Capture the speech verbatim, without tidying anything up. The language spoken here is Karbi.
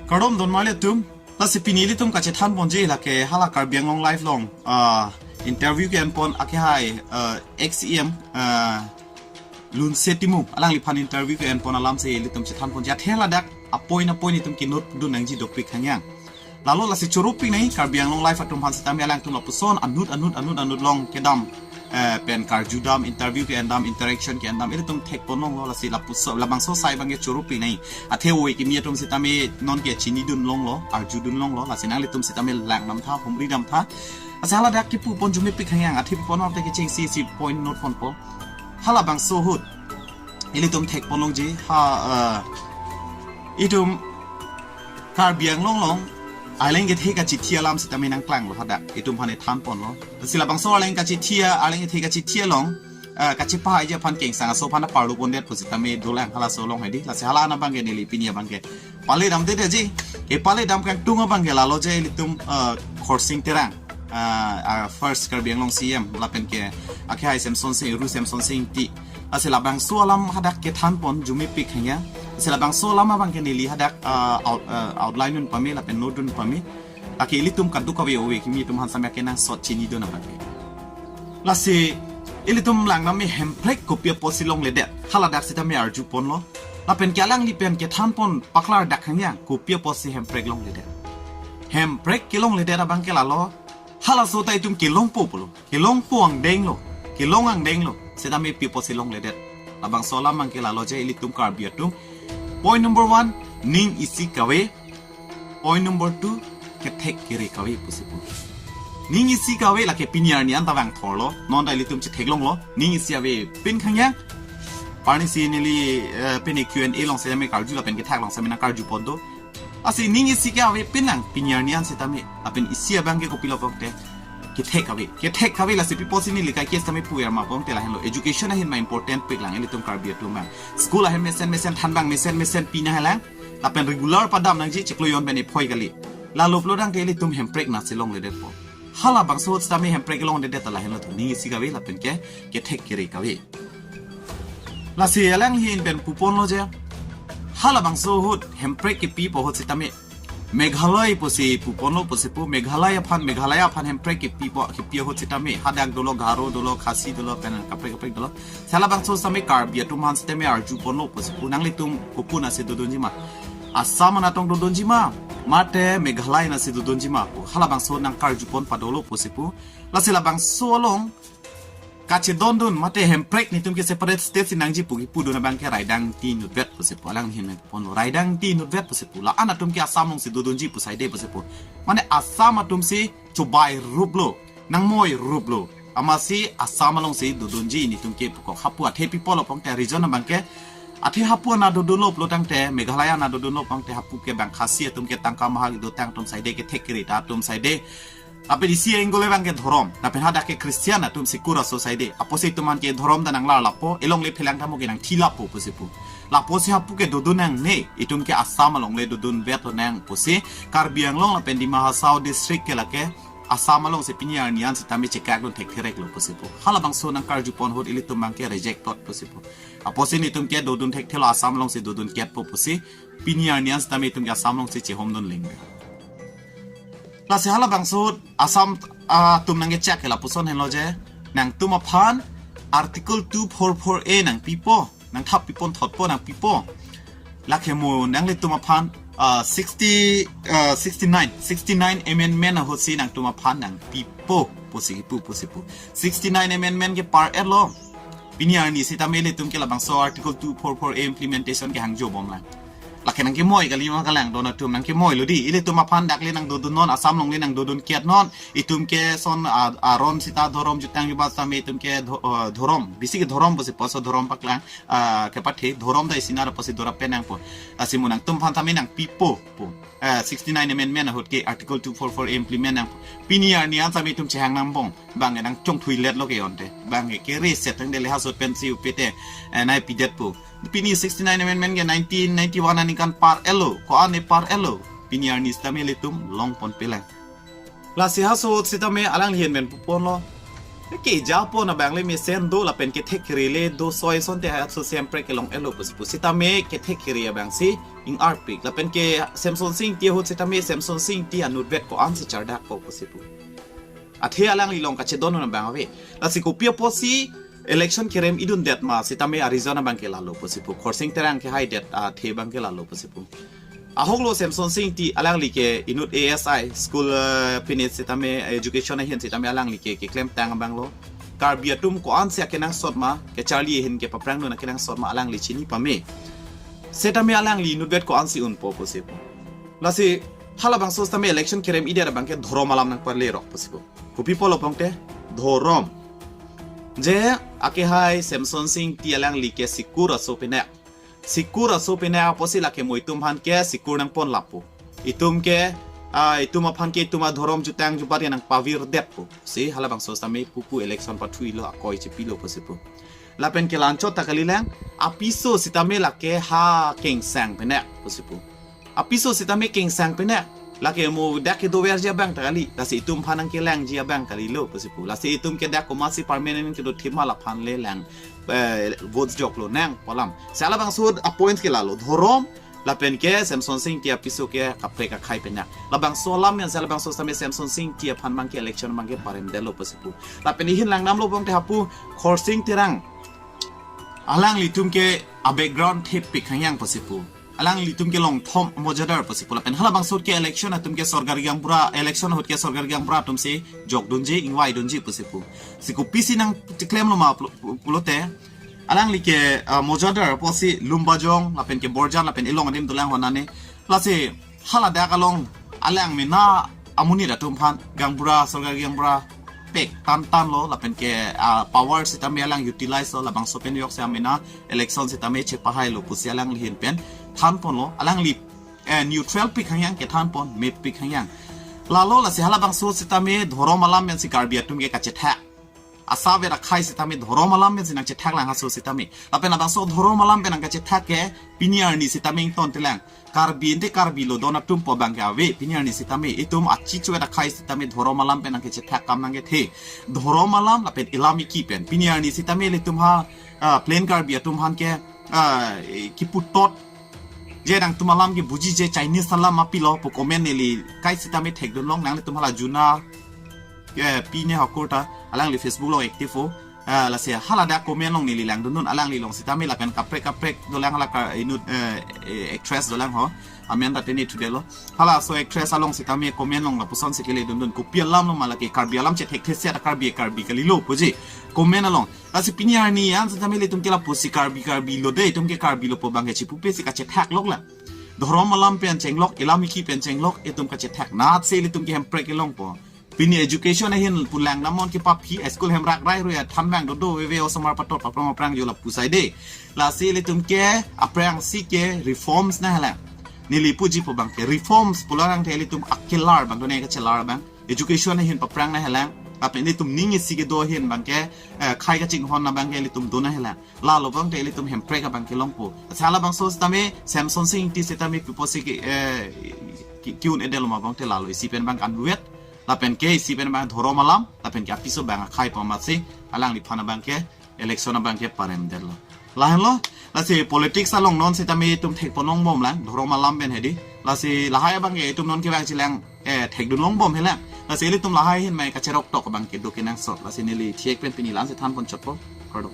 Kardom don marli atum. Lasi pini ilitum kachethan ponji lake hala Karbi Anglong Live along, ah, interview ke-en pon akehai, ah, ex C M, ah, Lunse Timung, alangliphan interview ke-en pon alamsi ilitum chethan ponji. Athe ladak apoint apoint itum ke-note dun nangji dopik hangyang. Lalo lasi choro pik nai Karbi Anglong Live atum aphan sitame alangtum lapuson anut anut anut anut along kedam, eh, pen karjudam, interview ke-endam, interaction ke-endam, ilitum thek pon longlo. Lasi lapuson labangso asai abangke choro pik nai. Athe ove kimi atum sitame non ke chinidun longlo, arjudun longlo. Lasi nanglitum sitame langdam tha, humridam tha. Lasi haladak kipu pon arjume pik hangyang, athe pu pon te kechengsi isi point note ponpo. Halabangso ahut ilitum thek pon longji, ha, eh, itum Karbi Anglong along arleng kethe kachithi alam sitame nangklanglo hadak, itum aphan ethan ponlo. Lasi labangso arleng kachithi, arleng kethe kachithi along, ah, kachepahaiji aphan kengsang aso aphan parlo pondet pusitame dolang halaso along hedi. Lasi hala an abangke neli pini abangke pale damdedetji. Kepale dam kangtung abangke lalo je ilitum, ah, Khorsing Terang, ah, ah, first Karbi Anglong C M, lapen ke akehai Semsonsing, Ru Semsonsing Ingti. Lasi labangso alam hadak kethan pon arjume pik hangyang. Lasi labangso alam abangke neli hadak, ah, out-, ah, outline dun pame lapen note dun pame. Lake ilitum kadokave ove kimi atum aphan sitame kenangsot chinidun abangke. Lasi ilitum langdam me hemprek kopi apotsi longledet, haladak sitame arju ponlo. Lapen ke alangli pen kethan pon paklardak hangyang kopi apotsi hemprek longledet. Hemprek kelongledet abangke lalo, halaso ta itum kelongpo pulo. Kelongpo angdenglo, kelong angdenglo, sitame pi apotsi longledet. Labangso alam abangke lalo je ilitum Karbi atum. Point number one, ning isi kave. Point number two, kethek kere kave pusi pu. Ning isi kave lake pini arni anta vangthorlo, non ta ilitum chetheklonglo, ning isi avepin hangyang. Arnisi neli, eh, pini Q and A along sitame karju lapen kethak along sitame nangkarju pon do. Lasi ning isi ke avepin lang, pini arni an sitame, lapen isi abangke kopilo pulote, kethek kave. Kethek kave lasi pi apotsi neli kaike sitame puver ma pulote lahenlo. Education ahin ma important pik lang ilitum Karbi atum abang. School ahem mesen mesen, thanbang mesen mesen pi nanghelang. Lapen regular padam nangji, chiklo jon pen ephoi kali. Lalo pulo tangte ilitum hemprek nasi longledetpo. Halabangso ahut sitame hemprek longledet ta lahenlo, ning isi kave lapen ke kethek kere kave. Lasi alangli ahin pen pu ponlo je, halabangso ahut hemprek kepipo ahut sitame Meghalaya pusi pu ponlo pusi pu, Meghalaya aphan, Meghalaya aphan hemprek kepipo, kepi ahut sitame hadak dolo, Garo dolo, Khasi dolo, pen kaprek kaprek dolo. Halabangso sitame Karbi atum aphan sitame arju ponlo pusi pu, nanglitum kopinasi dodunji ma? Assam anattong dodunji ma, mate Meghalaya anatsi dodunji ma pu halabangso nangkarju pon padolo pusi pu. Lasi labangso along kachedondun mate hemprek netum ke separate state si nangji pu kipudun abangke Raidang Ingti inutvet pusi pu, alangli ahin pu ponlo, Raidang Ingti inutvet pusi pu. La-an atum ke Assam alongsi dodunji pu saide pusi pu. Mane Assam atumsi chobai ruplo, nangmoi ruplo, amatsi Assam alongsi dodunji netum ke pukok. Hapu athe pi pulo pulote reason abangke, athe hapu anat dodunlo pulo tangte, Meghalaya anat dodunlo pulo tangte, hapu ke bang Khasi atum ke tangka mahak dotang atum saide, kethek kere ta atum saide. Lapen isi angle abangke dhorom, lapen hadak ke Christian atum sikur aso saide. Apotsi itum aphan ke dhorom ta nanglar lapo, elongle phelang tamo ke nangthi lapo pusi pu. Lapusi hapu ke dodun nangne, itum ke Assam alongle dodunvet lonang pusi, Karbi Anglong lapen Dima Hasao district ke lake Assam alongsi pini arni an sitame chekakdun thekthereklo pusi pu. Halabangso nangkarju pon ahut ilitum abangke reject tot pusi pu. Apotsi netum ke dodun thekthelo, Assam alongsi dodun ketpo pusi, pini arni an sitame itum ke Assam alongsi chehomdun leng. Lasi halabangso ahut Assam, ah, atum nangkechak ke lapuson henlo je, nangtum aphan Article two four four A nangpipo, nangthap pi pon thotpo, nangpipo. Lake mo nanglitum aphan, ah, sixty, ah, sixty-nine, sixty-nine amendment ahutsi nangtum aphan nangpipo pusi pu, pusi pu. Sixty-nine amendment ke par-etlo. Pini arni sitame ilitum ke labangso Article two four four A implementation ke hangjo bomlang. Lake nangkemoi kali ma kalangdon atum, nangkemoilo di. Ilitum aphan dakle nangdodun non, Assam alongle nangdodun ket non. Itum ke son a-, aron sita dhorom jutang jubat sitame itum ke dho-, eh, dhorom. Bisi ke dhorom pusi pu, laso dhorom paklang, ah, kepathe dhorom ta isinar pusi dora pen nangpo. Lasi mo nangtum aphan sitame nangpipo pu. Eh, sixty-nine amendment ahut ke Article two four four implement nang. Pini arni an sitame itum chehang nangbom. Bang nang chongthuiletlo ke onte. Bang ke reset tangte le hasot pensi upete, eh, nangpidetpo. Pini sixty-nine amendment ke nineteen ninety-one aningkan par-etlo. Ko-an ne par-etlo. Pini arni sitame ilitum long ponpelang. Lasi haso ahut sitame alangli ahin pen pu ponlo. Ke japon abang le mesen do lapen kethek kere le do soi asonte hai aso semprek kelong-etlo pusi pu. Sitame kethek kere abang si ing-arpik. Lapen ke Semsonsing Ingti ahut sitame Semsonsing Ingti anutvet ko-an si chardakpo pusi pu. Athe alangli along kachedondun abang ave. Lasi kopi apotsi election kerem-idundet ma sitame a-reason abang ke lalo pusi pu. Khorsing Terang kehaidet athe abang ke lalo pusi pu. Ahoklo Semsonsing Ingti alangli ke inut A S I school, eh, pinit sitame education ahin sitame alangli ke keklemtang abang lo. Karbi atum ko-an si akenangsot ma, kecharli ahin ke paprangdun akenangsot ma alangli chini pame. Sitame alangli inutvet ko-an si unpo pusi pu. Lasi halabangso sitame election kerem-idet abang ke dhorom alam nangpalerok pusi pu. Kopi pulo pulote dhorom. Je akehai Semsonsing Ingti alangli ke sikur aso pinek. Sikur aso pinek apotsi lake mo itum aphan ke sikur nangpon lapu. Itum ke, ah, itum aphan ke itum adhorom jutang jubat ke nangpavirdet pu. Si halabangso sitame pupu election pathuilo akoi chepilo pusi pu. Lapen ke la-anchot ta kalilang, apiso sitame lake ha kengsang pinek pusi pu. Apiso sitame kengsang pinek. Lake mo dak kedoverji abang ta kali. Lasi itum aphan nangkelangji abang kalilo pusi pu. Lasi itum ke dak komatsi permanent kedo thip ma laphan le lang, eh, votes joklo nang pu alam. Si halabangso a-points ke lalo. Dhorom, lapen ke Semsonsing Ingti apiso ke kaprek akhai pinek. Labangso alam pen si halabangso sitame Semsonsing Ingti aphan abang ke election abang ke paremdetlo pusi pu. Lapen ihin langdamlo pulote hapu Khorsing Terang alanglitum ke a-background thepik hangyang pusi pu. Alanglitum ke Longthom mojadar pusi pu. Lapen halabangso ke election atum ke sorkari gaonbura, election ahut ke sorkari gaonbura atum si jokdunji, ingvaidunji pusi pu. Si kopisi nangklemlo ma pulo-, pulote. Alangli ke, ah, mojadar apotsi Lumbajong, lapen ke Borjan, lapen ilong adim dolang honane. Lasi haladak along alang mena amonit atum aphan gaonbura, sorkari gaonbura pek tantanlo lapen ke, ah, power sitame alang utilize lo, labangso pen joksi amena election sitame chepahailo pusi alangli ahin pen thanponlo. Alangli, eh, neutral pik hangyang ke thanpon, mepik hangyang. Lalo lasi halabangso sitame dhorom alam pensi Karbi atum ke kachethak. Asavet akhai sitame dhorom alam pensi nangchethak lang haso sitame. Lapen labangso dhorom alam pen nangkachethak ke pini arni sitame ingtontelang. Karbi ante Karbi lo don atum pu abang ke ave, pini arni sitame itum achichvet akhai sitame dhorom alam pen nangkachethak kam nangkethe. Dhorom alam lapen ilam iki pen. Pini arni sitame ilitum ha, ah, plain Karbi atum aphan ke, ah, kiputot. Je nangtum alam ke buji je Chinese alam ma pilo pu comment neli kai sitame thekdunlong, nanglitum hala juna, eh, pine hakur ta alangli Facebook along active ho. Ah, lasi haladak comment along neli langdundun, alangli along sitame lapen kaprek kaprek dolang hala ka inut, eh, eh, actress dolang ho. Amen ta tene thudetlo. Halaso actress along sitame comment along lapuson si keledundun. Kopi alam lo ma lake Karbi alam chethekthe si ata Karbi Karbi kalilo puji comment along. Lasi pini arni an sitame ilitum ke lapusi Karbi Karbi lo de, itum ke Karbi lo pu abang ke chipupe si kachethak lok la. Dhorom alam pen chenglok, ilam iki pen chenglok, itum kachethak nat si ilitum ke hemprek kelongpo. Pini education ahin pu langdamnon ke paphi, school hem rakrai ruya thanbang dodo veve osomar patot paprang paprang jo lapu saide. Lasi ilitum ke aphrangsi ke reforms nanghelang. Neli puji pu abang ke reforms pulang te ilitum akelar abang, done kachelar abang. Education ahin paprang nanghelang. Lapen ilitum ning isi kedo ahin abang ke, eh, khei kachinghon abang ke ilitum do nanghelang. Lalo abang te ilitum hemprek abang kelongpo. Lasi halabangso sitame Semsonsing Ingti sitame pi apotsi ke, eh, ki, ki-un-edetlo ma abang te lalo. Isi pen abang anvet. Lapen ke isi pen abang dhorom alam. Lapen ke apiso abang akhai pu amatsi alangliphan abang ke election abang ke paremdetlo. Lahenlo, lasi politics along non sitame itum thekponlongbom lang, dhorom alam pen hedi. Lasi lahai abang ke itum non kevang chilang, eh, thekdunlongbom helang. Lasi ilitum lahai ahin mai kacheroktok abang ke do kenangsot. Lasi neli thek pen pini la-an si thanpon chotpo. Kardom.